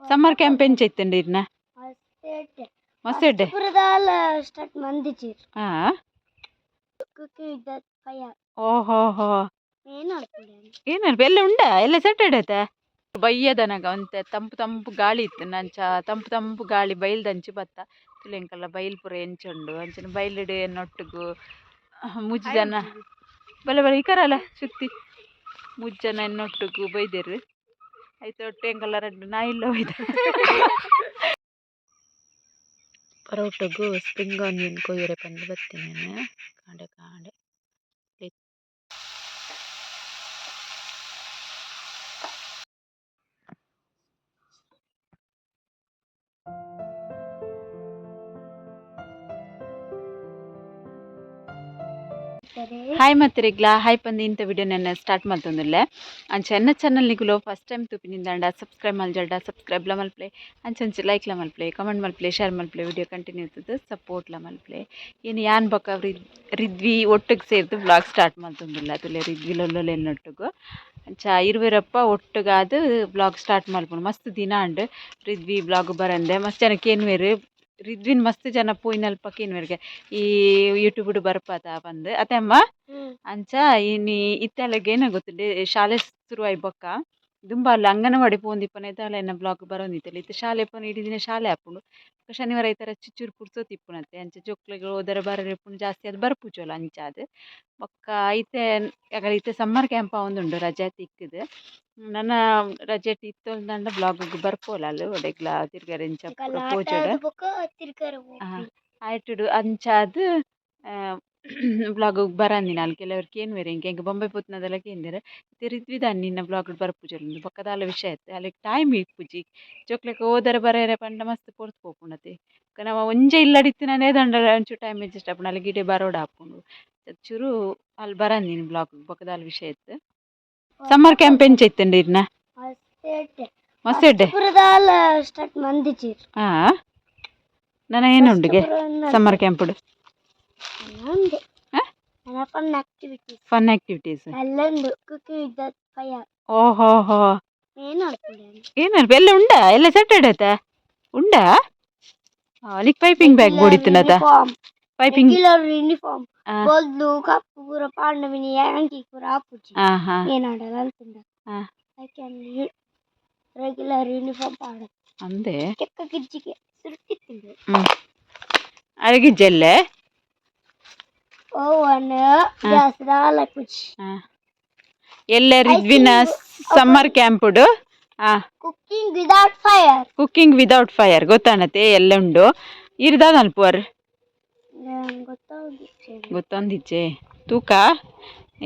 Summer camp ಎಂಚ ಇತ್ತಂಡ ಇರ್ನ? ಮಸ್ತ್ ಎಡ್ಡೆ. ಪುರದಾಲ ಸ್ಟಾರ್ಟ್ ಮಂದಿಚೀರ್. ಹಾ. Cooking with fire. ಓಹೋ ಹೋ. ಏನು ಅನ್ಕೊಂಡೆ? ಏನಲ್ಪ ಎಲ್ಲ ಉಂಡಾ? ಎಲ್ಲ ಸೆಟರ್ಡೆ ಆತ ಬಯ್ಯದನಗ ಒಂತೆ ತಂಪು ತಂಪು ಗಾಳಿ ಇತ್ತು. ನಂಚ ತಂಪು ತಂಪು ಗಾಳಿ ಬೈಲ್ದಂಚಿ ಬತ್ತ ತುಲೆಂಕಲ್ಲ. ಬೈಲ್ ಪೂರ ಎಂಚುಂಡು ಅಂಚಿನ ಬೈಲಿಡ್ ಎನ್ನೊಟ್ಟುಗು ಮೂಜಿ ಜನ. ಬಲೆ ಬಲೆ, ಇಕರಲ್ಲ ಶುಕ್ತಿ. ಮೂಜಿ ಜನ ಎನ್ನೊಟ್ಟುಗು ಬೈದೆರ್. ಐತ ಒಟ್ಟು ಎಂಕಲ್ಲ ರಡ್ಡ್ ನಾಯಿಲ್ಲ ಬೈದ. ಪರೋಟಗು ಸ್ಪ್ರಿಂಗ್ ಆನಿಯನ್ ಕೊಯ್ಯರೆ ಪಂದ್ ಬತ್ತಿನ ಕಾಂಡೆ ಕಾಂಡೆ. ಹಾಯ್ ಮತ್ತರಿಗ್ಲಾ ಹಾಯ್ ಪಂದು ಇಂಥ ವಿಡಿಯೋ ನನ್ನ ಸ್ಟಾರ್ಟ್ ಮಲ್ತೊಂದುಲ್ಲೆ. ಅಂಚ ಎನ್ನ ಚಾನಲ್ ನಿಗುಲು ಫಸ್ಟ್ ಟೈಮ್ ತೂಪಿನಿಂದಾಂಡ ಸಬ್ಸ್ಕ್ರೈಬ್ ಮಲ್ಜಡ ಸಬ್ಸ್ಕ್ರೈಬ್ಲ ಮಲ್ಪ್ಲೆ. ಅಂಚ ಅಂಚ ಲೈಕ್ಲ ಮಲ್ಪ್ಲೆ, ಕಮೆಂಟ್ ಮಲ್ಪ್ಲೆ, ಶೇರ್ ಮಲ್ಪ್ಲೆ. ವಿಡಿಯೋ ಕಂಟಿನ್ಯೂ ಇರ್ತದೆ, ಸಪೋರ್ಟ್ಲ ಮಲ್ಪ್ಲೆ. ಇನ್ನು ಯಾನ್ ಬೊಕ ರಿದ್ವಿ ಒಟ್ಟಿಗೆ ಸೇರ್ದು ವ್ಲಾಗ್ ಸ್ಟಾರ್ಟ್ ಮಲ್ತೊಂದುಲ್ಲ. ತುಲೆ ರಿದ್ವಿ ಲೊಲ್ಲೊಲೆ ಒಟ್ಟುಗು. ಅಂಚ ಇರುವೆರಪ್ಪ ಒಟ್ಟುಗಾದ್ ವ್ಲಾಗ್ ಸ್ಟಾರ್ಟ್ ಮಲ್ಪುನು. ಮಸ್ತ್ ದಿನ ಆಂಡ್ ರಿದ್ವಿ ವ್ಲಾಗ್ ಬರಂದೆ. ಮಸ್ತ್ ಜನ ಕೇನ್ವೆರ್, ರಿದ್ವಿನ್ ಮಸ್ತ್ ಜನ ಪೋಯಿನಲ್ಪ ಕೇನ್ವೆರ್ಗೆ, ಈ ಯೂಟ್ಯೂಬ್ ಬರ್ಪಾತ ಪಂದ್ ಅತ್ತೆ ಅಮ್ಮ. ಅಂಚ ಇನಿ ಇತ್ತಲೆಗ್ ಏನ ಗೊತ್ತುಂಡು, ಶಾಲೆ ಶುರು ಆಯಿ ಬೊಕ್ಕ ದುಂಬ ಅಲ್ಲ ಅಂಗನವಾಡಿ ಪೋವೊಂದಿಪ್ಪುನ ದಾಲ ಎನ್ನ ವ್ಲಾಗ್ ಬರೊಂದಿತ್ತಲ್. ಇತ್ತೆ ಶಾಲೆ ಪೋನ ಇಡೀ ದಿನ ಶಾಲೆ ಆಪುಂಡು. ಶನಿವಾರ ಐತಾರ ಚುಚ್ಚುರು ಪುರ್ಸೊತ್ತು ಇಪ್ಪುನತ್ತೆ. ಅಂಚ ಜೋಕ್ಲೆಗ್ ಓದರೆ ಬರರೆ ಇಪ್ಪುಂಡು ಜಾಸ್ತಿ ಆದ್ ಬರ್ಪುಜೊಲು. ಅಂಚಾದ್ ಬೊಕ್ಕ ಇತ್ತೆ ಅಗಲ ಇತ್ತೆ ಸಮ್ಮರ್ ಕ್ಯಾಂಪ್ ಆವೊಂದುಂಡು. ರಜೆ ತಿಕ್ಕುದು ನನ ರಜೆಟ್ ಇತ್ತೊಂದಾಂಡ ವ್ಲಾಗ್ ಬರ್ಪೋಲ. ಅಲ್ ಒಡೆಗ್ಲಾ ತಿರ್ಗರೆ ಇಂಚ ಪೂರ ಪೋಜೊಡು. ಬೊಕ್ಕ ತಿರ್ಗರೆ. ಆಯ್ಟುಡು ಅಂಚಾದ್ ವ್ಲಾಗ್ ಬರಂದಿನ. ಅಲ್ಲಿ ಕೆಲವರು ಕೇನ್ವೆರ್, ಎಂಕ್ ಎಂಕ್ ಬೊಂಬೈ ಪೋತುನದೆಲ್ಲ ಕೇಂದೆರ್, ಇತ್ತೆ ರಿದ್ವಿದಾನ್ ನಿನ್ನ ವ್ಲಾಗ್ ಬರ್ಪುಜೊಲು? ಬೊಕ್ಕ ದಾಲ ವಿಷಯ ಇತ್ತೆ ಅಲೆಗ್ ಟೈಮ್ ಇಪ್ಪುಜಿ. ಜೋಕ್ಲೆಗ್ ಓದರೆ ಬರೆರೆ ಪಂಡ ಮಸ್ತ್ ಪೊರ್ತು ಪೋಪುಂಡತೆ. ಬೊಕ್ಕ ನಮ ಒಂಜೆ ಇಲ್ಲಡ್ ಇತ್ತಿನನೇ ದಂಡ ಒಂಚೂರು ಟೈಮ್ ಅಡ್ಜಸ್ಟ್ ಆಪುಂಡು. ಅಲ್ಲಿಗೆ ಇಡೆ ಬರೋಡಾಪುಂಡು. ಚೂರು ಅಲ್ಲಿ ಬರಂದಿನಿ ವ್ಲಾಗ್. ಬೊಕ್ಕ ದಾಲ ವಿಷಯ ಇತ್ತು. ಸಮ್ಮರ್ ಕ್ಯಾಂಪ್ ಎಂಚ ಇತ್ತಂಡ ಇರ್ನ? ಮಸ್ತ್ ಎಡ್ಡೆ. ಮಸ್ತ್ ಎಡ್ಡೆ. ಪುರದಾಲ ಸ್ಟಾರ್ಟ್ ಮಂದಿಚೀರ್. ಹಾ, ನನ ಏನುಂಡುಗೆ ಸಮ್ಮರ್ ಕ್ಯಾಂಪ್? ಉಂಡು fun activities. Fun activities. ಅಲ್ಲೊಂದು ಕುಕಿಂಗ್ ವಿತ್ ಫೈರ್. ಓಹೋ ಹೋ. ಏನು ಅನ್ಕೊಂಡೆ? ಏನಲ್ಪ ಎಲ್ಲ ಉಂಡಾ? ಎಲ್ಲ ಸೆಟರ್ಡೆ ಆತ ಉಂಡಾ? ಅಲ್ಲಿಗೆ ಪೈಪಿಂಗ್ ಬ್ಯಾಗ್ ಬೋಡಿತ್ತನತ? ಪೈಪಿಂಗ್. ರೆಗ್ಯುಲರ್ ಯೂನಿಫಾರ್ಮ್ ಬೊಲ್ದು ಕಪ್ಪು ಪೂರ ಪಾಂಡವಿನಿ ಅಂಗಿ ಪೂರ ಆಪುಜಿ. ಹಾ ಹಾ. ಏನಾಡಲ್ಲ ಅಲ್ತುಂಡ. ರೆಗ್ಯುಲರ್ ಯೂನಿಫಾರ್ಮ್ ಪಾಡ. ಅಂದೆ. ಚೆಕ್ಕ ಗಿಜ್ಜಿಗೆ ಸುರುತ್ತಿತ್ತುಂಡು. ಅರಗಿಜ್ಜಲ್ಲೇ. ಓವನ್ ಗ್ಯಾಸ್ ದಾಲ ಪುಜಿ. ಎಲ್ಲ ರಿದ್ವಿನ ಸಮ್ಮರ್ ಕ್ಯಾಂಪುಡು. Cooking without fire. Cooking without fire ಗೊತ್ತಾನತೆ. ಎಲ್ಲ ಉಂಡು. ಇರ್ದಾದ ಅನ್ಪುವರ್? ಗೊತ್ತಾಗುದು. ಗೊತ್ತೊಂದಿಚ್ಚೆ. ತೂಕ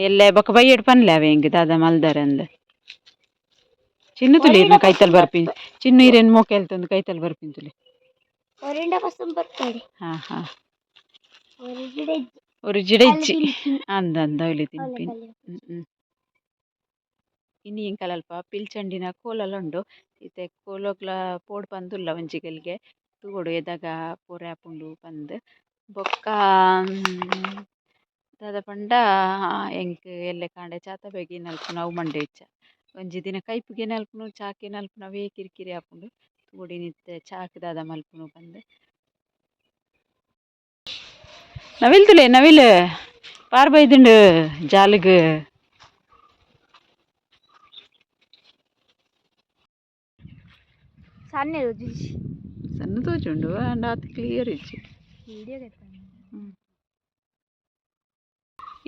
ಎಲ್ಲೆ ಬೊಕ ಬಯ್ಯಡ್ ಪನ್ಲೆ ಅವೆ ಹೆಂಗ್ ದಾದ ಮಲ್ದಾರೆ ಅಂದ್. ಚಿನ್ನು ತುಲಿ ಇರ್ನ ಕೈತಲ್ ಬರ್ಪಿನ್. ಚಿನ್ನು ಇರೇನ್ ಮೋಕೆ ಎಲ್ತೊಂದು ಕೈತಲ್ ಬರ್ಪಿನ್ ತುಲಿ. ಒರಿಂಡ ಪಸಂ ಬರ್ತಾರೆ. ಹಾ ಹಾ. ಒರಿಜಿಡ. ஒரு ಜಿಡ ಇಜ್ಜಿ ಅಂದ ಅಂದ ಅವಲಿ ತಿನ್ಪಿನ್. ಹ್ಮ್ ಇನಿ ಎಂಕಲ್ ಅಲ್ಪ ಪಿಲ್ಚಂಡಿನ ಕೋಲಲ ಉಂಡು. ಇತ್ತೆ ಕೋಲಗ್ಲ ಪೋಡ್ ಪಂದುಲ್ಲ ಒಂಜಿ ಗಲ್ಗೆ. ತೂವೊಡು ಎದಾಗ ಪೋರೆ ಆಪುಂಡು ಪಂದ್. ಬೊಕ್ಕ ದಾದ ಪಂಡ, ಎಂಕ್ ಎಲ್ಲೆ ಕಾಂಡೆ ಚಾತ ಬೇಗ ನಲ್ಪುನ ಅವು ಮಂಡೆ ಇಚ್ಚ. ಒಂಜಿ ದಿನ ಕೈಪುಗೆ ನಲ್ಪುನು, ಚಾಕೆ ನಲ್ಪುನ, ಅವೇ ಕಿರಿಕಿರಿ ಆಪುಂಡು. ತೂವೊಡು ಇನಿತ್ತೆ ಚಾಕ್ ದಾದ ಮಲ್ಪುನು ಪಂದ್. ನವಿಲ್ ತುಲೆ, ನವಿಲ್ ಪಾರ್ ಬೈದುಂಡು ಜಾಲಗ್. ಸಣ್ಣ ರೋಜಿ. ಸಣ್ಣ ತೋಜುಂಡು ಅಂಡ ಆತ್ ಕ್ಲಿಯರ್ ಇಜ್ಜಿ. ವಿಡಿಯೋ.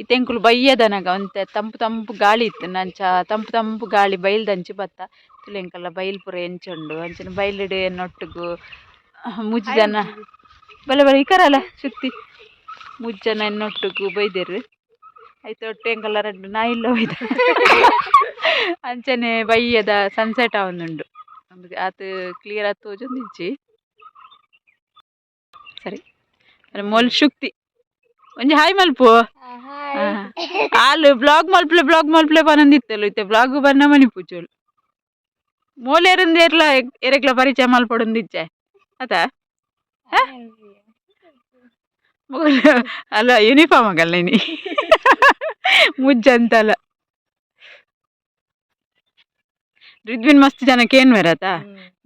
ಇತ್ತೆ ಎಂಕುಲು ಬಯ್ಯದನಗ ಒಂತೆ ತಂಪು ತಂಪು ಗಾಳಿ ಇತ್ತು. ನಂಚ ತಂಪು ತಂಪು ಗಾಳಿ ಬೈಲ್ದಂಚಿ ಬತ್ತ ತುಲೆ. ಎಂಕಲ್ಲ ಬೈಲ್ ಪೂರ ಎಂಚುಂಡು ಅಂಚಿನ ಬೈಲಿಡ್ ಎನ್ನೊಟ್ಟುಗು ಮೂಜಿ ಜನ. ಬಲೆ ಬಲೆ, ಇಕರಲ್ಲ ಶುಕ್ತಿ. ಮೂಜಿ ಜನ ಎನ್ನೊಟ್ಟುಗು ಬೈದೆರ್. ಐತ ಒಟ್ಟು ಎಂಕಲ್ಲ ರಡ್ಡ್ ನಾಯಿಲ್ಲ ಬೈದ. ಅಂಚನೆ ಬಯ್ಯದ ಸನ್ಸೆಟ್ ಆವೊಂದುಂಡು. ಆತ್ ಕ್ಲಿಯರ್ ಆತ್ ತೋಜೊಂದಿಜ್ಜಿ. ಸರಿ, ಮೊಲ್ ಶುಕ್ತಿ ಒಂಜಿ ಹಾಯ್ ಮಲ್ಪು. ಆಲ್ ಬ್ಲಾಗ್ ಮಲ್ಪ್ಲೆ, ಬ್ಲಾಗ್ ಮಲ್ಪ್ಲೆ ಪನೊಂದಿತ್ತಲ್ಲ. ಇತ್ತೆ ಬ್ಲಾಗ್ ಬನ್ನ ಮನಿಪುಜೋಲು. ಮೋಲೇರಿಂದ ಎರ್ಲ ಎರೆಗ್ಲ ಪರಿಚಯ ಮಲ್ಪೊಡೊಂದಿಜ್ಜೆ ಅತ. ಅಲ್ಲ, ಯೂನಿಫಾರ್ಮ್ ಆಗಲ್ಲ ಇನಿ ಮುಜ್ಜಂತಲ್ಲ. ರಿದ್ವಿನ್ ಮಸ್ತ್ ಜನ ಕೇನ್ವೆರ್ ಆತ.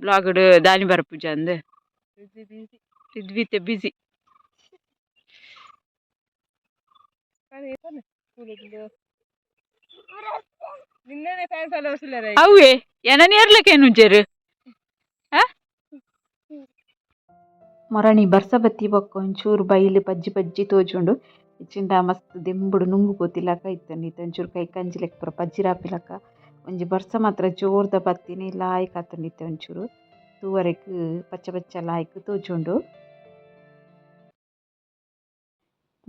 ಬ್ಲಾಗ್ಡ್ ದಾನಿ ಬರ್ಪುಜ ಅಂದ್. ಬಿಸಿ ಬಿಸಿ. ರಿದ್ವಿತೆ ಬಿಸಿ. ನಿನ್ನೆ ಫ್ಯಾನ್ ಫಾಲೋವರ್ಸ್ ಇಲ್ಲ. ಅವೇ ಎನನ್ ಏರ್ಲಕ್ಕೆ? ಮೊರಣಿ ಬರ್ಸ ಬತ್ತಿ ಬೊಕ್ಕ ಒಂಚೂರು ಬೈಲ್ ಪಜ್ಜಿ ಪಜ್ಜಿ ತೋಜುಂಡು. ಇಜ್ಜಿಂಡ ಮಸ್ತ್ ದೆಂಬುಡು ನುಂಗು ಪೋತಿಲಕ ಇತ್ತುಂಡು. ಇತ್ತೆ ಒಂಚೂರು ಕೈ ಕಂಜಿ ಲೆಕ್ಕ ಪೂರ ಪಜ್ಜಿರಾಪಿಲಕ. ಒಂಜಿ ಬರ್ಸ ಮಾತ್ರ ಜೋರ್ದ ಬತ್ತಿನಿ ಲಾಯ್ಕ್ ಆತುಂಡು. ಇತ್ತೆ ಒಂಚೂರು ತೂವರೆಗ್ ಪಚ್ಚ ಪಚ್ಚ ಲಾಯ್ಕ್ ತೋಜುಂಡು.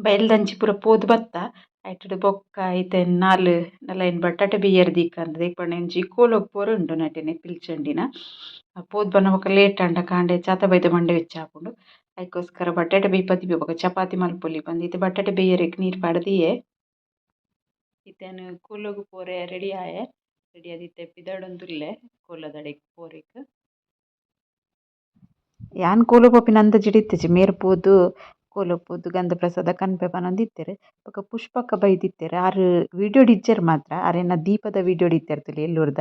ಬೈಲ್ದಂಚಿ ಪೂರ ಪೋದು ಬತ್ತ. ಐಟುಡು ಬೊಕ್ಕ ಇತ್ತೆ ನಾಲ್ ನಲೈನ್ ಬಟಾಟೆ ಬಿಯ್ಯರ್ ದೀಕಂದ್ ಪಂಡ ಒಂಜಿ ಕೋಲಗ್ ಪೋರೆ ಉಂಡು ನಟನೆ ಪಿಲ್ಚಂಡಿನ. ಪೋದು ಬನ್ನ ಬೊಕ್ಕ ಲೇಟ್ ಆಂಡ ಕಾಂಡೆ ಚಾತ ಬೈದ ಮಂಡೆ ಬೆಚ್ಚ ಆಪುಂಡು. ಐಕೋಸ್ಕರ ಬಟಾಟೆ ಬೇಯ್ಪದಿ ಬೊಕ್ಕ ಚಪಾತಿ ಮಲ್ಪೊಲಿ ಪಂದ್ ಇತ್ತೆ ಬಟಾಟೆ ಬೇಯರೆಗ್ ನೀರು ಪಾಡ್ದಿಯೆ. ಇತ್ತೆ ಯಾನ್ ಕೋಲಗ್ ಪೋರೆ ರೆಡಿ ಆಯೆ. ರೆಡಿ ಆದ್ ಇತ್ತೆ ಪಿದಡೊಂದುಲ್ಲೆ ಕೋಲದಡೆಗ್ ಪೋರೆಗ್. ಯಾನ್ ಕೋಲ ಪೋಪಿನ ಅಂದಾಜಿಡ್ ಇತ್ತಿಜಿ. ಮೇರ್ ಪೋದು ಕೋಲ ಪೋದು ಗಂಧ ಪ್ರಸಾದ ಕನ್ಪೆ ಪನೊಂದಿತ್ತೆರ್. ಬೊಕ್ಕ ಪುಷ್ಪಕ್ಕ ಬೈದಿತ್ತೆರ್. ಆರ್ ವೀಡಿಯೋಡ್ ಇಜ್ಜೆರ್ ಮಾತ್ರ. ಅರೆನ ದೀಪದ ವೀಡಿಯೋಡ್ ಇತ್ತೆರ್ ತೂಲೆ ಎಲ್ಲೂರ್ದ.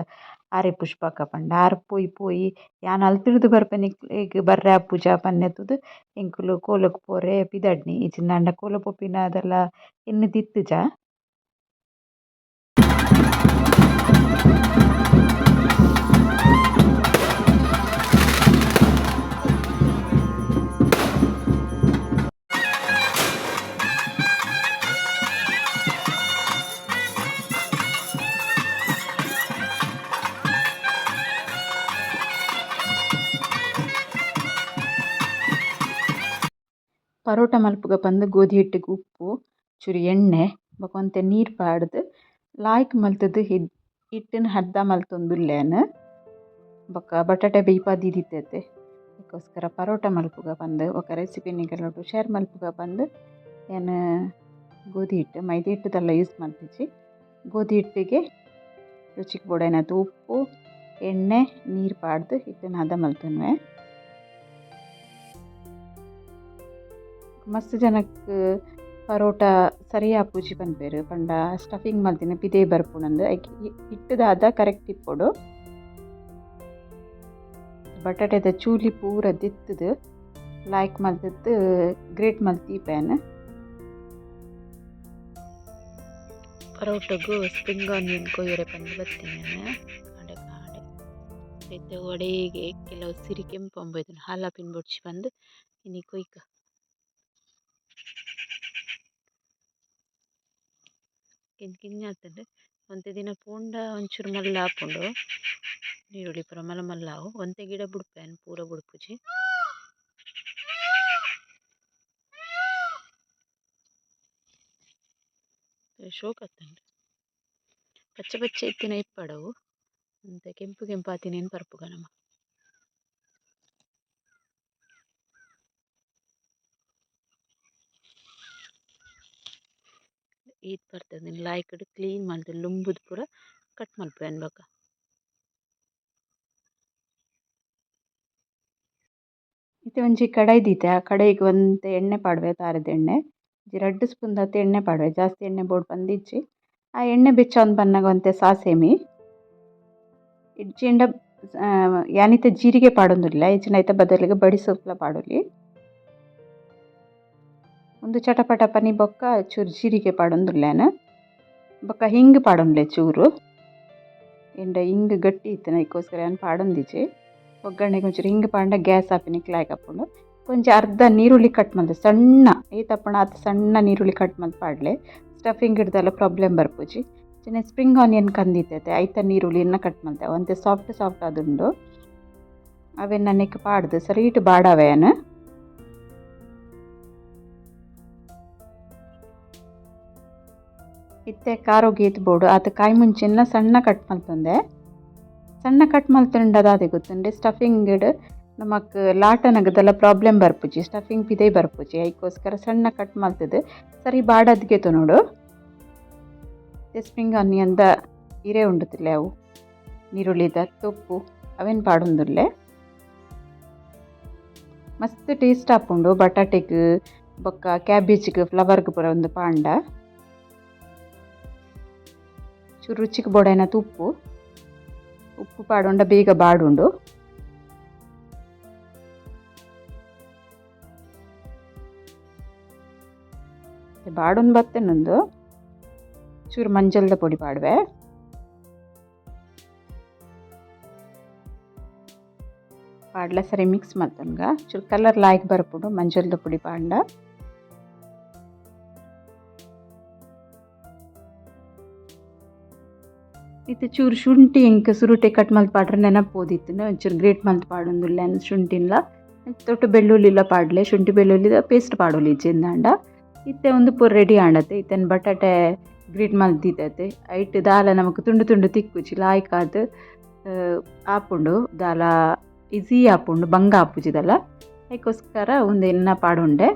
ಆರೇ ಪುಷ್ಪಕ್ಕ ಪಂಡ. ಆರ್ ಪೋಯಿ ಪೋಯಿ ಯಾನ್ ಅಲ್ತಿರ್ದ್ ಬರ್ಪೆ ನಿಕ್ಲೆಗ್ ಬರ್ರೆ ಆಪುಜ ಪನ್ನೆ ತೂದು ಎಂಕುಲು ಕೋಲಗ್ ಪೋರೆ ಪಿದಡ್ನಿ. ಇಜ್ಜಿಂಡ ಕೋಲ ಪೋಪಿನ ಅದೆಲ್ಲ ಎನ್ನುದಿತ್ತುಜ. ಪರೋಟ ಮಲ್ಪುಗ ಪಂದ್ ಗೋಧಿ ಹಿಟ್ಟಿಗ್ ಉಪ್ಪು, ಚೂರು ಎಣ್ಣೆ ಬೊಕ ಒಂತೆ ನೀರು ಪಾಡ್ದ್ ಲಾಯ್ಕ್ ಮಲ್ತುದು ಹಿಟ್ಟುನ್ ಹದ ಮಲ್ತೊಂದುಲ್ಲೆ ಯಾನ್. ಬೊಕ ಬಟಾಟೆ ಬೇಯ್ಪಾದ್ ದೀದಿತ್ತೆ. ಐಕೋಸ್ಕರ ಪರೋಟ ಮಲ್ಪುಗ ಪಂದ್ ಬೊಕ ರೆಸಿಪಿ ನಿಕಲ್ನೊಟ್ಟು ಶೇರ್ ಮಲ್ಪುಗ ಪಂದ್ ಯಾನ್ ಗೋಧಿ ಹಿಟ್ಟು, ಮೈದಾ ಹಿಟ್ಟುದಲ್ಲ ಯೂಸ್ ಮಲ್ತಿಜಿ. ಗೋಧಿ ಹಿಟ್ಟಿಗೆ ರುಚಿಗೆ ಬೋಡಾಯಿನಾತ್ ಉಪ್ಪು, ಎಣ್ಣೆ, ನೀರು ಪಾಡ್ದ್ ಹಿಟ್ಟುನ್ ಹದ ಮಲ್ತೊನ್ವೆ. ಮಸ್ತ್ ಜನಕ್ ಪರೋಟ ಸರಿ ಆಪುಜಿ ಪನ್ಪೆರ್. ಪಂಡ ಸ್ಟಫಿಂಗ್ ಮಲ್ತಿನ ಪಿದಯಿ ಬರ್ಪುಂಡು. ಐಕ್ ಹಿಟ್ಟುದ ಹದ ಕರೆಕ್ಟ್ ಇಪ್ಪೊಡು. ಬಟಾಟೆದ ಚೂಲಿ ಪೂರ ದೆತ್ತುದು ಲಾಯ್ಕ್ ಮಲ್ತುದು ಗ್ರೇಟ್ ಮಲ್ತಿ ಪ್ಯಾನ್. ಪರೋಟಗು ಸ್ಪ್ರಿಂಗ್ ಆನಿಯನ್ ಕೊಯ್ಯರೆ ಪಂದ್ ಬತ್ತಿನಿ ಯಾನ್. ಕಾಂಡೆ ಕಾಂಡೆ ಇತ್ತೆ ವಡೆಗೆ ಕೆಲವು ಸಿರಿ ಕೆಂಪು ಅಂಬೊಯ್ತುಂಡು. ಹಾಲಾಪಿನ್ ಬೊಡ್ಚಿ ಪಂದ್ ಇನಿ ಕೊಯ್ಕ. ಕಿನ್ನ ಕಿನ್ನ ಆತುಂಡು. ಒಂತೆ ದಿನ ಪೋಂಡ ಒಂಚೂರು ಮಲ್ಲ ಆಪುಂಡು. ನೀರುಳ್ಳಿ ಪೂರ ಮಲ್ಲ ಮಲ್ಲ ಆವು. ಒಂತೆ ಗಿಡ ಬುಡ್ಪೆ ಯಾನ್, ಪೂರ ಬುಡ್ಪುಜಿ. ಶೋಕ್ ಆತುಂಡು. ಪಚ್ಚೆ ಪಚ್ಚೆ ಇತ್ತಿನ ಇಪ್ಪಡವು. ಒಂತೆ ಕೆಂಪು ಕೆಂಪು ಆತಿನೇನ್ ಪರ್ಪುಗ ನಮ. ಈತ್ ಬರ್ತದೆ ಲಾಯ್ಕ್ಡ್ ಕ್ಲೀನ್ ಮಲ್ತ್ ಲುಂಬುದು ಪೂರ ಕಟ್ ಮಲ್ಪುವೆ ಬೊಕ. ಇತ್ತೆ ಒಂಜಿ ಕಡಾಯಿ ದೀತೆ. ಆ ಕಡಾಯಿಗ್ ಒಂತೆ ಎಣ್ಣೆ ಪಾಡುವೆ, ತಾರೆದ ಎಣ್ಣೆ. ಒಂಜಿ ರಡ್ಡ್ ಸ್ಪೂನ್ ದಾತ್ ಎಣ್ಣೆ ಪಾಡುವೆ. ಜಾಸ್ತಿ ಎಣ್ಣೆ ಬೋಡು ಪಂದಿಜ್ಜಿ. ಆ ಎಣ್ಣೆ ಬೆಚ್ಚ ಬನ್ನಗ ಒಂತೆ ಸಾಸೇಮಿ. ಇಜ್ಜಿಂಡ ಯಾನಿತ್ತೆ ಜೀರಿಗೆ ಪಾಡೊಂದುಲ್ಲೆ. ಇಜ್ಜಿಂಡ ಐತ ಬದಲಿಗೆ ಬಡಿ ಸೊಪ್ಪುಲ ಪಾಡೊಲಿ. ಉಂದು ಚಟಪಟ ಪನಿ ಬೊಕ್ಕ ಚೂರು ಜೀರಿಗೆ ಪಾಡೊಂದುಲ್ಲೆ ಯಾನ್. ಬೊಕ್ಕ ಹಿಂಗ್ ಪಾಡೊನ್ಲೆ ಚೂರು. ಎಂಡ ಹಿಂಗ್ ಗಟ್ಟಿ ಇತ್ತಿನ ಐಕೋಸ್ಕರ ಯಾನ್ ಪಾಡೊಂದಿಜ್ಜಿ. ಒಗ್ಗರಣೆಗೆ ಒಂಚೂರು ಹಿಂಗ್ ಪಾಂಡ ಗ್ಯಾಸ್ ಆಪಿನಿಕ್ ಲಾಯ್ಕ್ ಆಪುಂಡು. ಒಂಜಿ ಅರ್ಧ ನೀರುಳ್ಳಿ ಕಟ್ ಮಲ್ತ್ ಸಣ್ಣ ಏತ್ ಆಪುಂಡ ಆತ್ ಸಣ್ಣ ನೀರುಳ್ಳಿ ಕಟ್ ಮಲ್ತ್ ಪಾಡ್ಲೆ. Stuffing ಹಿಡ್ದಲ್ಲ problem ಬರ್ಪುಜಿ. ಅಂಚನೆ ಸ್ಪ್ರಿಂಗ್ ಆನಿಯನ್ ಕಂದಿತ್ತತೆ ಐತ ನೀರುಳ್ಳಿನ ಕಟ್ ಮಲ್ತೆ. ಒಂತೆ ಸಾಫ್ಟ್ ಸಾಫ್ಟ್ ಆದುಂಡು. ಅವೆನ್ ನೆಕ್ ಪಾಡ್ದು ಸರೀಟ್ ಬಾಡಾವೆ ಯಾನ್. ಇತ್ತೆ ಖಾರೊಗ್ ಏತ್ ಬೋಡು ಆತ್ ಕಾಯಿ ಮುಂಚಿನ ಸಣ್ಣ ಕಟ್ ಮಲ್ತೊಂದೆ. ಸಣ್ಣ ಕಟ್ ಮಲ್ತುಂಡ ದಾದೆ ಗೊತ್ತುಂಡೆ, ಸ್ಟಫಿಂಗ್ ನಮಕ್ ಲಾಟನಗದೆಲ್ಲ ಪ್ರಾಬ್ಲಮ್ ಬರ್ಪುಜಿ. ಸ್ಟಫಿಂಗ್ ಪಿದಯಿ ಬರ್ಪುಜಿ. ಐಕೋಸ್ಕರ ಸಣ್ಣ ಕಟ್ ಮಲ್ತುದು ಸರಿ ಬಾಡದ್ಗೆ ತೊನೊಡು. ಸ್ಪ್ರಿಂಗ್ ಆನಿಯನ್ದ ಇರೆ ಉಂಡುತ್ತಿಲ್ಲ ಅವು ನೀರುಳ್ಳಿದ ತೊಪ್ಪು ಅವೆನ್ ಪಾಡೊಂದುಲ್ಲೆ. ಮಸ್ತ್ ಟೇಸ್ಟ್ ಆಪುಂಡು ಬಟಾಟೆಗ್ ಬೊಕ್ಕ ಕ್ಯಾಬೇಜ್ಗ್ ಫ್ಲವರ್ಗ್ ಪೂರ ಉಂದು ಪಾಂಡ. ಚೂರು ರುಚಿಗ್ ಬೋಡಾಯಿನಾತ್ ಉಪ್ಪು. ಉಪ್ಪು ಪಾಡೊಂಡ ಬೇಗ ಬಾಡುಂಡು. ಬಾಡೊಂದು ಬತ್ತೆನೊಂದು ಚೂರು ಮಂಜಲ್ದ ಪೊಡಿ ಪಾಡುವೆ. ಪಾಡ್ಲ ಸರಿ ಮಿಕ್ಸ್ ಮಲ್ತೊನ್ಗ. ಚೂರು ಕಲರ್ ಲಾಯ್ಕ್ ಬರ್ಪುಂಡು ಮಂಜಲ್ದ ಪೊಡಿ ಪಾಂಡ. ಇತ್ತೆ ಚೂರು ಶುಂಠಿ ಎಂಕ್ ಸುರುಟೆ ಕಟ್ ಮಲ್ತ್ ಪಾಡ್ರೆ ನೆನಪೋದಿತ್ತು, ಒಂಚೂರು ಗ್ರೇಟ್ ಮಲ್ತ್ ಪಾಡೊಂದುಲ್ಲೆ ಶುಂಠಿನ್ಲ. ತೊಟ್ಟು ಬೆಳ್ಳುಳ್ಳಿಲ ಪಾಡ್ಲೆ, ಶುಂಠಿ ಬೆಳ್ಳುಳ್ಳಿದ ಪೇಸ್ಟ್ ಪಾಡೊಲಿ ಇಜ್ಜಿಂದಾಂಡ. ಇತ್ತೆ ಒಂದು ಪೂರ ರೆಡಿ ಆಂಡತೆ. ಇತ್ತನ್ ಬಟಾಟೆ ಗ್ರೇಟ್ ಮಲ್ತ್ ದೀತತೆ. ಐಟ್ ದಾಲ ನಮಕ್ ತುಂಡು ತುಂಡು ತಿಕ್ಕುಜಿ, ಲಾಯ್ಕಾದ್ ಆಪುಂಡು, ದಾಲ ಈಸಿ ಆಪುಂಡು, ಬಂಗ ಆಪುಜಿ ದಾಲ. ಐಕೋಸ್ಕರ ಉಂದೆನ್ನ ಪಾಡೊಂಡೆ.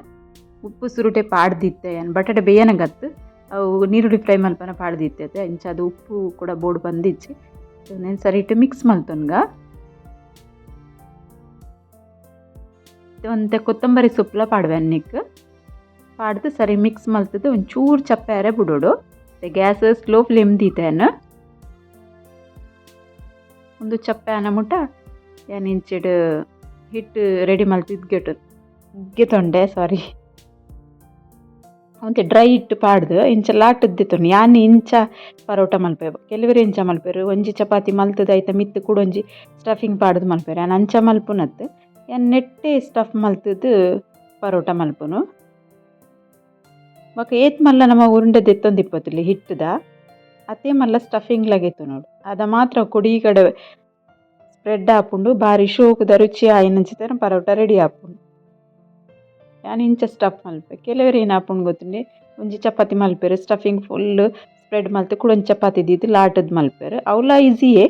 ಉಪ್ಪು ಸುರುಟೆ ಪಾಡ್ದಿತ್ತೆ ಯಾನ್, ಬಟಾಟೆ ಬೇಯನಗತ್ತು ಅವು ನೀರುಳ್ಳಿ ಫ್ರೈ ಮಲ್ಪನ ಪಾಡ್ದಿತ್ತೆ, ಅಂಚ ಅದು ಉಪ್ಪು ಕೂಡ ಬೋಡು ಬಂದಿಜ್ಜಿ. ಉಂದೆನ್ ಸರಿಟ್ ಮಿಕ್ಸ್ ಮಲ್ತೊನ್ಗ. ಒಂತೆ ಕೊತ್ತಂಬರಿ ಸೊಪ್ಪುಲ ಪಾಡುವೆ ಅನ್ನಿಕ್. ಪಾಡ್ದು ಸರಿ ಮಿಕ್ಸ್ ಮಲ್ತದ್ದು ಒಂಚೂರು ಚಪ್ಪೆರೆ ಬುಡೋಡು. Gas slow flame ದೀತೇನು. ಒಂದು ಚಪ್ಪೆ ಆನ ಮುಟ ಯಾನ್ ಇಂಚಿಡ್ ಹಿಟ್ಟು ರೆಡಿ ಮಲ್ತ್ ಗೆತೊಂಡೆ ಸಾರಿ. ಒಂತೆ ಡ್ರೈ ಹಿಟ್ಟು ಪಾಡ್ದು ಇಂಚ ಲಾಟುದು ದೆತ್ತೊಂಡು. ಯಾನ್ ಇಂಚ ಪರೋಟ ಮಲ್ಪೆ, ಕೆಲವೆರ್ ಇಂಚ ಮಲ್ಪೆರ್. ಒಂಜಿ ಚಪಾತಿ ಮಲ್ತುದು ಐತ ಮಿತ್ತ್ ಕುಡೊಂಜಿ ಸ್ಟಫಿಂಗ್ ಪಾಡ್ದು ಮಲ್ಪೆರ್. ಯಾನ್ ಅಂಚ ಮಲ್ಪುನತ್, ಯಾನ್ ನೆಟ್ಟೆ ಸ್ಟಫ್ ಮಲ್ತುದು ಪರೋಟ ಮಲ್ಪುನು. ಬೊಕ ಏತ್ ಮಲ್ಲ ನಮ ಉರುಂಡೆ ದೆತ್ತೊಂದಿಪ್ಪೊತುಲಿ ಹಿಟ್ಟುದ, ಅತೆ ಮಲ್ಲ ಸ್ಟಫಿಂಗ್ ಲ ಗೆತೊನೊಡು. ಅದ ಮಾತ್ರ ಕೊಡಿ ಕಡೆ ಸ್ಪ್ರೆಡ್ ಆಪುಂಡು, ಬಾರಿ ಶೋಕುದ ರುಚಿ ಆಯಿನಂಚಿನ ಪರೋಟ ರೆಡಿ ಆಪುಂಡು. ಯಾನ್ ಇಂಚ ಸ್ಟಫ್ ಮಲ್ಪೆ. ಕೆಲವೆರ್ ಏನ್ ಆಪುಂಡು ಗೊತ್ತುಂಡೆ, ಒಂಜಿ ಚಪಾತಿ ಮಲ್ಪೆರ್, stuffing full spread ಮಲ್ತ್ ಕುಡೊಂಜಿ ಚಪಾತಿ ದೀದ್ ಲಾಟುದು ಮಲ್ಪೆರ್. ಅವ್ಲ ಈಸಿಯೇ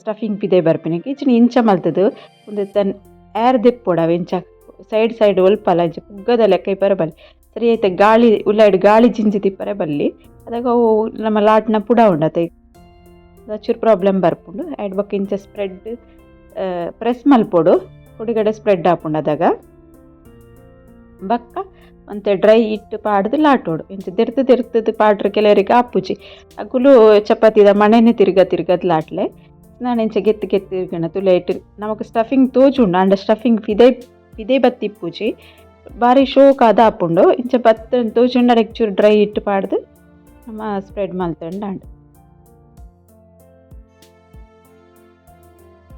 ಸ್ಟಫಿಂಗ್ ಪಿದಯಿ ಬರ್ಪಿನಕ್ಕೆ. ಇಜ್ಜಿಂಡ ಇಂಚ ಮಲ್ತುದು ಉಂದೆತ ಏರ್ ದೆಪ್ಪೊಡು, ಅವು ಇಂಚ ಸೈಡ್ ಸೈಡ್ ಒಲ್ಪಲ ಇಂಚ ಪುಗ್ಗದ ಲೆಕ್ಕ ಇಪ್ಪರೆ ಬಲ್ಲಿ. ಸರಿ ಐತ ಗಾಳಿ ಉಲಯಿಡ್ ಗಾಳಿ ಜಿಂಜಿದ್ ಇಪ್ಪರೆ ಬಲ್ಲಿ. ಅದಗ ಅವು ನಮ ಲಾಟ್ನ ಪುಡ ಉಂಡು ಅತೆ, ಚೂರು ಪ್ರಾಬ್ಲಮ್ ಬರ್ಪುಂಡು. ಐಡ್ ಬೊಕ ಇಂಚ ಸ್ಪ್ರೆಡ್ ಪ್ರೆಸ್ ಮಲ್ಪೊಡು, ಕೊಡಿಗಡೆ ಸ್ಪ್ರೆಡ್ ಆಪುಂಡು. ಅದಗ ಬೊಕ್ಕ ಒಂತೆ ಡ್ರೈ ಹಿಟ್ಟು ಪಾಡ್ದು ಲಾಟೊಡು. ಇಂಚ ದೆರ್ತ್ ದೆರ್ತುದು ಪಾಡ್ರೆ ಕೆಲವರಿಗೆ ಆಪುಜಿ, ಅಕುಲು ಚಪಾತಿದ ಮಣೆನೆ ತಿರ್ಗ ತಿರ್ಗದ್ ಲಾಟ್ಲೆ. ನಾನ್ ಇಂಚ ಗೆತ್ತ್ ಗೆತ್ತ್ ತಿರ್ಗಣ ತುಲೈಟ್ ನಮಕ್ ಸ್ಟಫಿಂಗ್ ತೋಜುಂಡು, ಆಂಡ ಸ್ಟಫಿಂಗ್ ಪಿದೈ ಪಿದೈ ಬತ್ತಿಪ್ಪುಜಿ, ಬಾರಿ ಶೋಕಾದ್ ಆಪುಂಡು. ಇಂಚ ಬತ್ತ್ ತೋಜುಂಡ ಅಡೆಗ್ ಚೂರು ಡ್ರೈ ಹಿಟ್ಟು ಪಾಡ್ದು ನಮ ಸ್ಪ್ರೆಡ್ ಮಲ್ತೊಂಡ ಆಂಡ್.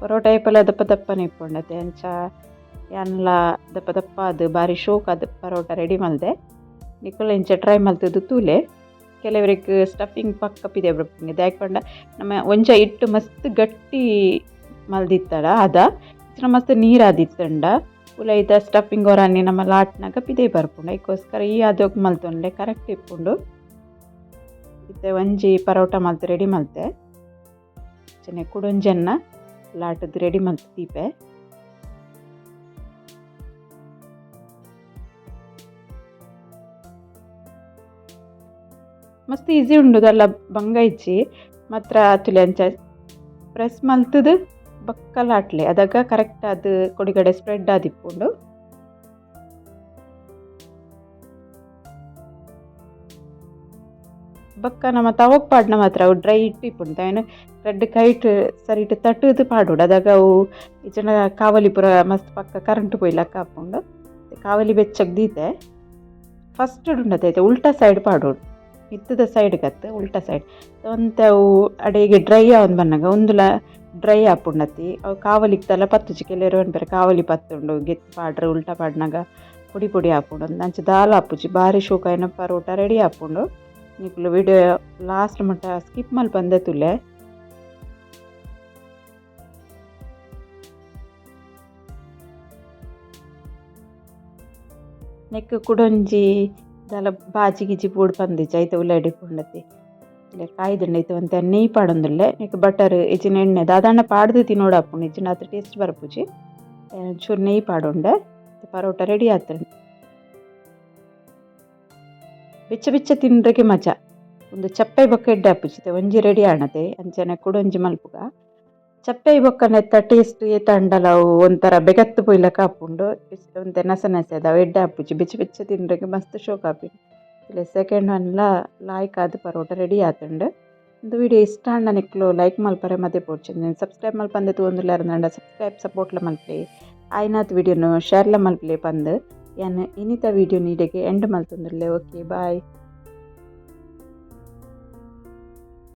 ಪರೋಟ ಏಪಲ ದಪ್ಪ ದಪ್ಪನೆ ಇಪ್ಪುಂಡತೆ, ಅಂಚ ಯಾನ್ಲ ದಪ್ಪ ದಪ್ಪ ಆದ್ ಬಾರಿ ಶೋಕಾದ್ ಪರೋಟ ರೆಡಿ ಮಲ್ದೆ. ನಿಕುಲು ಇಂಚ ಟ್ರೈ ಮಲ್ತುದು ತೂಲೆ. ಕೆಲವರಿಗೆ ಸ್ಟಫಿಂಗ್ ಪಕ್ಕ ಪಿದಯಿ ಬರ್ಪುಂಡು, ದಾಯೆ ಪಂಡ ನಮ ಒಂಜ ಹಿಟ್ಟು ಮಸ್ತ್ ಗಟ್ಟಿ ಮಲ್ದಿತ್ತಡ ಅದ ಇತ್ತಿನ ಮಸ್ತ್ ನೀರಾದಿತ್ತುಂಡ ಉಲಯಿದ ಸ್ಟಫಿಂಗ್ ಒರಾನೆ ನಮ ಲಾಟ್ನಗ ಪಿದಯಿ ಬರ್ಪುಂಡು. ಐಕೋಸ್ಕರ ಈ ಅದೋಗ್ ಮಲ್ತೊಂಡೆ ಕರೆಕ್ಟ್ ಇಪ್ಪುಂಡು. ಇತ್ತೆ ಒಂಜಿ ಪರೋಟ ಮಲ್ತ್ ರೆಡಿ ಮಲ್ತೆ. ಅಂಚನೆ ಕುಡೊಂಜೆನ್ನ ಲಾಟುದು ರೆಡಿ ಮಲ್ತ್ ದೀಪೆ. ಮಸ್ತ್ ಈಸಿ ಉಂಡು ದಾಲ ಬಂಗ ಇಜ್ಜಿ, ಮಾತ್ರ ತುಲೆ ಅಂಚ ಪ್ರೆಸ್ ಮಲ್ತುದು ಬೊಕ್ಕ ಲಾಟ್ಲೆ, ಅದಗ ಕರೆಕ್ಟ್ ಆದ್ ಕೊಡಿಗಡೆ ಸ್ಪ್ರೆಡ್ ಆದಿಪ್ಪುಂಡು. ಬೊಕ್ಕ ನಮ ತವಕ್ ಪಾಡ್ನ ಮಾತ್ರ ಅವು ಡ್ರೈ ಹಿಟ್ಟು ಇಪ್ಪುಂಡು, ಐನ್ ರಡ್ಡ್ ಕೈಟ್ ಸರಿಟ್ ತಟ್ಟುದು ಪಾಡೊಡು. ಅದಗ ಅವು ಇಜ್ಜಿಂಡ ಕಾವಲಿ ಪೂರ ಮಸ್ತ್ ಪಕ್ಕ ಕರೆಂಟ್ ಪೋಯಿಲಕ್ಕ ಆಪುಂಡು. ಕಾವಲಿ ಬೆಚ್ಚಗ್ ದೀತೆ ಫಸ್ಟ್ ಉಂಡತೆ ಐತೆ ಉಲ್ಟಾ ಸೈಡ್ ಪಾಡೊಡು, ಮಿತ್ತುದ ಸೈಡ್ ಗತ್ ಉಲ್ಟಾ ಸೈಡ್. ಒಂತೆ ಅವು ಅಡೆಗೆ ಡ್ರೈ ಆವೊಂದು ಬನ್ನಗ ಉಂದುಲ ಡ್ರೈ ಆಪುಂಡತಿ, ಅವು ಕಾವಲಿಗ್ ದಾಲ ಪತ್ತುಜಿ. ಕೆಲವೆರ್ ಪನ್ಪೆರ್ ಕಾವಲಿ ಪತ್ತುಂಡು ಗೆತ್ತ್ ಪಾಡ್ರೆ ಉಲ್ಟಾ ಪಾಡ್ನಗ ಪೊಡಿ ಪೊಡಿ ಆಪುಂಡು ಅಂಚ ದಾಲ ಆಪುಜಿ, ಬಾರಿ ಶೋಕಾಯಿನ ಪರೋಟ ರೆಡಿ ಆಪುಂಡು. ನಿಕುಲು ವಿಡಿಯೋ ಲಾಸ್ಟ್ ಮುಟ ಸ್ಕಿಪ್ ಮಲ್ಪಂದೆ ತೂಲೆ. ನೆಕ್ಕ್ ಕುಡೊಂಜಿ ದಾಲ ಬಾಜಿ ಗಿಜಿ ಬೋಡು ಪಂದಿಜ್ಜಿ ಐತ ಉಲಯಿಡ್ ಇಪ್ಪುಂಡತೆ. ಕಾಯ್ದುಂಡು ಐತ ಒಂತೆ ನೆಯ್ ಪಾಡೊಂದುಲ್ಲೆ. ನೆಕ್ಕ್ ಬಟರ್ ಇಜ್ಜಿಂಡ ಎಣ್ಣೆ ದಾದಾಂಡ ಪಾಡ್ದು ತಿನೊಡು ಆಪುಂಡು, ಇಜ್ಜಿಂಡ ಆತ್ ಟೇಸ್ಟ್ ಬರ್ಪುಜಿ. ಒಂಚೂರು ನೆಯ್ ಪಾಡೊಂಡೆ ಪರೋಟ ರೆಡಿ ಆತುಂಡು. ಬೆಚ್ಚ ಬೆಚ್ಚ ತಿನ್ರೆಗೆ ಮಜಾ, ಉಂದು ಚಪ್ಪೆ ಬೊಕ್ಕ ಎಡ್ಡೆ ಆಪುಜಿ. ಒಂಜಿ ರೆಡಿ ಆಂಡತೆ, ಅಂಚನೆ ಕುಡೊಂಜಿ ಮಲ್ಪುಗ. ಚಪ್ಪೆ ಬೊಕ್ಕ ನೆತ್ತ ಟೇಸ್ಟ್ ಏತ್ ಆಂಡಲ ಅವು ಒಂಥರ ಬೆಗತ್ತ್ ಪೋಯಿಲಕ ಆಪುಂಡು, ಒಂತೆ ನಸೆ ನಸೆ ಅವು ಎಡ್ಡೆ ಆಪುಜಿ. ಬೆಚ್ಚ ಬೆಚ್ಚ ತಿನ್ರೆಗ್ ಮಸ್ತ್ ಶೋಕ್ ಆಪಿನಿ. ಸೆಕೆಂಡ್ ಒನ್ ಲ ಲಾಯ್ಕ್ ಆದ್ ಪರೋಟ ರೆಡಿ ಆತುಂಡು. ಉಂದು ವಿಡಿಯೋ ಇಷ್ಟ ಆಂಡ ನಿಕ್ಲು ಲೈಕ್ ಮಲ್ಪರೆ ಮದಪೊಡ್ಚಿ. ಸಬ್ಸ್ಕ್ರೈಬ್ ಮಲ್ಪಂದೆ ತೂವೊಂದುಲ್ಲೆರ್ ಪಂಡ ಸಬ್ಸ್ಕ್ರೈಬ್ ಸಪೋರ್ಟ್ ಲ ಮಲ್ಪುಲೆ. ಆಯಿನಾತ್ ವಿಡಿಯೋನು ಶೇರ್ ಲ ಮಲ್ಪುಲೆ ಪಂದ್. ಯಾನ್ ಇನಿತ ವಿಡಿಯೋ ನೀಡೆಗೆ ಎಂಡ್ ಮಲ್ತೊಂದುಲ್ಲೆ. Okay, bye.